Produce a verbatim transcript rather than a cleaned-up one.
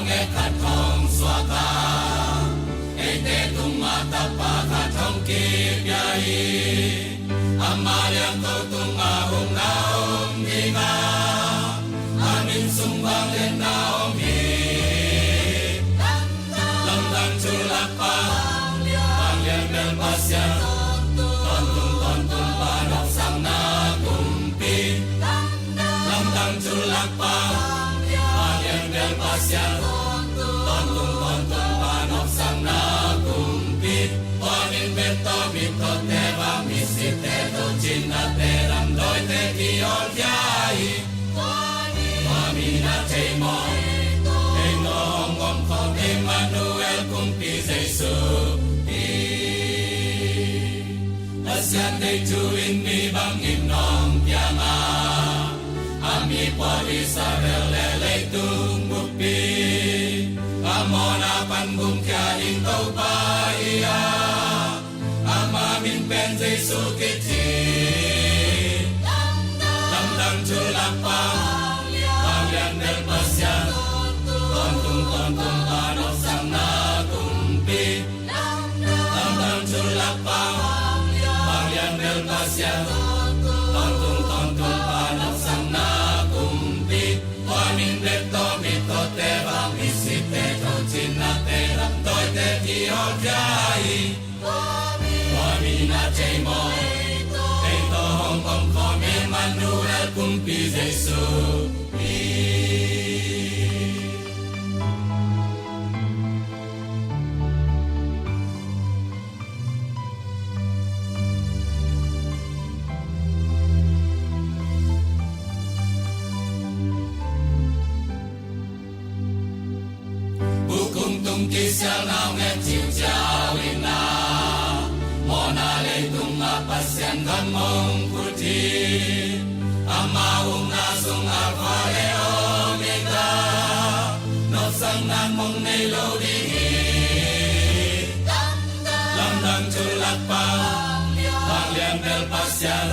Nget khat hong suak a, eite tungah tapa khat hong kipia hi. Amah liangko tungah hong na om ding a, a min sung vangliatna om hi. Lamdang cu lakpang, vanglian bel Pasian, tawntung tawntung pa nopsakna kumpi. Lamdang cu lakpang, vanglian bel Pasian, tawntung tawntung pa nopsakna kumpi. Tua min bek tawh mi tawte, va mi site, tawh cinnate, damdawite kihawlkhia hi. Tua mi na thei maw? Ei tawh hong omkhawm Emmanuel kumpi Jesu hi. Pasian deih thu in mi bangin hong piang a, a mi pawl Israel le leitung buppi, a mawhna pan gumkhia ding Topa hi a, amah min pen Jesu kici. Lamdang cu lakpang, vanglian bel Pasian, tawntung tawntung pa nopsakna kumpi. Lamdang cu lakpang, vanglian bel Pasian, tawntung tawntung pa nopsakna kumpi. Tua min bek tawh mi tawte, va mi site, tawh cinnate, damdawite kihawlkhia hi. Tua mi na thei maw? Ei tawh hong omkhawm Emmanuel kumpi Jesu hi. Bukum tung kisial naungek ciuciau in a, mawhna leitungah Pasian gam hong phut hi. Amah ukna sungah Alpha le Omega, nopsakna mong nei lo ding hi. Lamdang cu lakpang, vanglian bel Pasian,